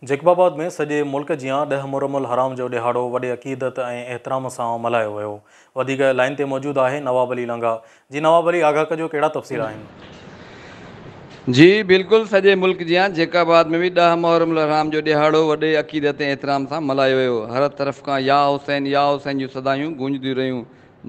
Jacob آباد ۾ سڄي ملڪ جيان 10 محرم الحرام جو ڏهاڙو وڏي عقيدت ۽ احترام سان ملهايو ويو. وڌيڪ لائين تي موجود آهي نواب علي لنگاهه. جي نواب علي آگاهه ڪجو ڪهڙا تفصيل آهن. جي بلڪل سڄي ملڪ جيان جيڪب آباد ۾ به 10 محرم الحرام جو ڏهاڙو وڏي عقيدت ۽ احترام سان ملهايو ويو. هر طرف کان يا حسين يا حسين جون صدايون گونجنديون رهيون.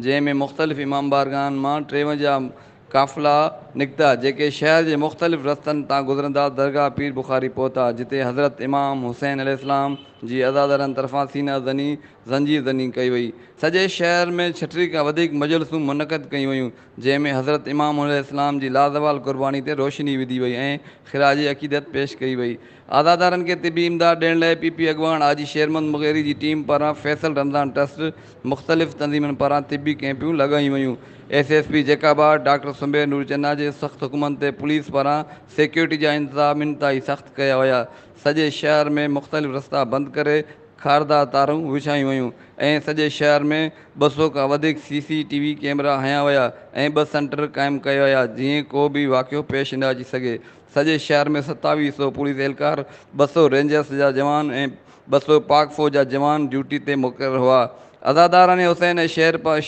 جنهن ۾ مختلف امام بارگاهن مان 53 قافلا نڪتا، جيڪي شهر جي مختلف رستن تان گذرندا درگاهه پير بخاري پهتا، جتي حضرت امام حسين عليه السلام جي عزادارن طرفان سينه زني، زنجير زني، ڪئي وئي. سڄي شهر ۾ 36 کان وڌيڪ مجلسون منعقد ڪيون ويون، جنهن ۾ حضرت امام عليه السلام جي لازوال قرباني تي روشني وڌي وئي ۽ خراج عقيدت پيش ڪئي وئي. عزادارن کي طبي امداد ڏيڻ لاء پي پي اڳواڻ حاجي شيرمحمد مغيري جي ٽيم پاران فيصل رمضان ٽرسٽ، مختلف تنظيمن پاران طبي ڪئمپون لڳايون ويون. S S P Jacobabad doctor Sumair Noor Channa جي سخت حڪمن تي پوليس پاران سيڪيورٽي جا انتظام انتهائي سخت ڪيا ويا. سڄي شهر ۾ مختلف رستا بند ڪري خاردار تارون وڇايون ويون ۽ سڄي شهر ۾ 200 کان وڌيڪ سي سي ٽي وي ڪئميرا هنيا ويا ۽ 2 سينٽر قائم ڪيا ويا جيئن ڪو به واقعو پيش نه اچي سگهي. سڄي شهر ۾ 27 سو پوليس اهلڪار، 200 رينجرز جا جوان ۽ 200 پاڪ فوج جا جوان ڊيوٽي تي مقرر هئا. عزاداران حسين ۽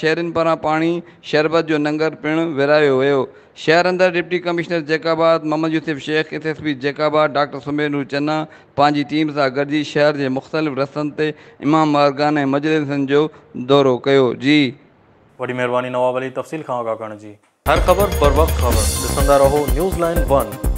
شهرين پاران پاڻي، شربت جو ننگر پڻ ورهايو ويو. شهر اندر deputy commissioner Jacobabad Muhammad Yousuf Shaikh, S S P Jacobabad doctor Sumair Noor Channa پنهنجي ٽيم سان گڏجي شهر جي مختلف رستن تي امام بارگاهن ۽ مجلسن جو دورو ڪيو. جي. وڏي مهرباني نواب علي تفصيل کان آگاهه ڪرڻ جي. هر خبر بروقت خبر ڏسندا رهو نيوز لائين 1.